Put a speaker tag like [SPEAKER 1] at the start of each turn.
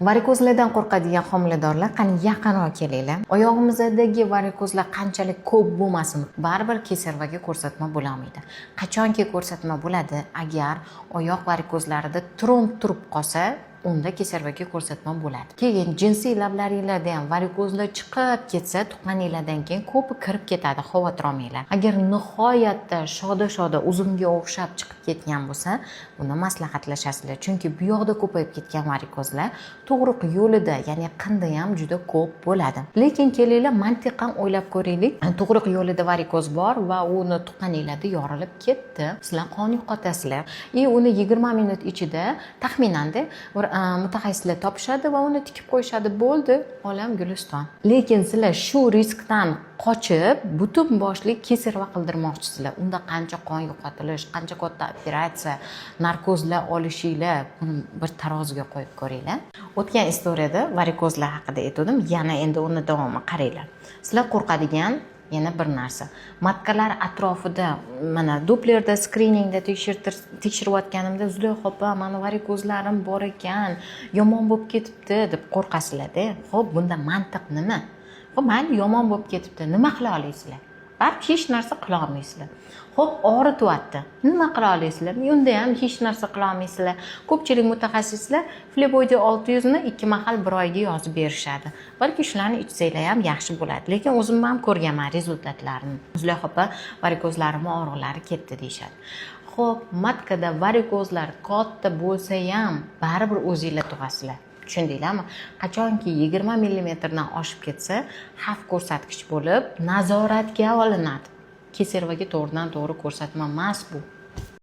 [SPEAKER 1] Varikozlardan qo'rqadigan homiladorlar, qani, yaqinroq kelinglar. Oyog'imizdagi varikozlar qanchalik ko'p bo'lmasin, baribir кесарево ga ko'rsatma bo'lolmaydi. Qachonki ko'rsatma bo'ladi? Agar oyoq varikozlarida tromb turib qolsa, unda кесарево ga ko'rsatma bo'ladi. Keyin jinsiy lablaringlarda ham varikozlar chiqib ketsa, tuqqaninglardan keyin ko'pi kirib ketadi, xavotir olmanglar. Agar nihoyatda shoda shoda uzumga o'xshab chiqib ketgan bo'lsa, uni maslahatlashasizlar, chunki bu yoqda ko'payib ketgan varikozlar tug'ruq yo'lida, ya'ni qinda ham juda ko'p bo'ladi. Lekin kelinglar, mantiqan o'ylab ko'raylik. Tug'ruq yo'lida varikoz bor va uni tuqqaninglarda yorilib ketdi, sizlar qon yo'qotasizlar и uni 20 minut ichida taxminanda bir mutaxassislar topishadi va uni tikib qo'yishadi. Bo'ldi, olam guliston. Lekin sizlar shu riskdan qochib, butun boshli кесарево qildirmoqchisizlar. Unda qancha qon yo'qotilish, qancha katta operatsiya, narkozlar olishinglar, buni bir taroziga qo'yib ko'ringlar. O'tgan история da varikozlar haqida aytgandim, yana endi uni davomi. Qaranglar, sizlar qo'rqadigan yana bir narsa: матка lar atrofida. Mana, duplerda skriningda tekshirayotganimda "Zulayho opa, mani varikozlarim bor ekan, yomon bo'lib ketibdi", deb qo'rqasizlarda. Ho'p, bunda mantiq nima? Ho'p, mayli, yomon bo'lib ketibdi, nima qila olasizlar? Baribir hech narsa qila olmaysizlar. Ho'p, og'rityapti, nima qila olasizlar? Unda ham hech narsa qila olmaysizlar. Ko'pchilik mutaxassislar Fleboidi 600 ni ikki mahal bir oyga yozib berishadi. Balki shularni ichsanglar ham yaxshi bo'ladi. Lekin o'zim ham ko'rganman результат larini. "Zulayho opa, varikozlarimni og'riqlari ketdi", deyishadi. Ho'p, матка da varikozlar katta bo'lsa ham, baribir o'zinglar tug'asizlar, tushundinglarmi? Qachonki 20 millimetrdan oshib ketsa, xavf ko'rsatkich bo'lib nazoratga olinadi. Кесарево ga to'g'ridan to'g'ri ko'rsatma emas bu.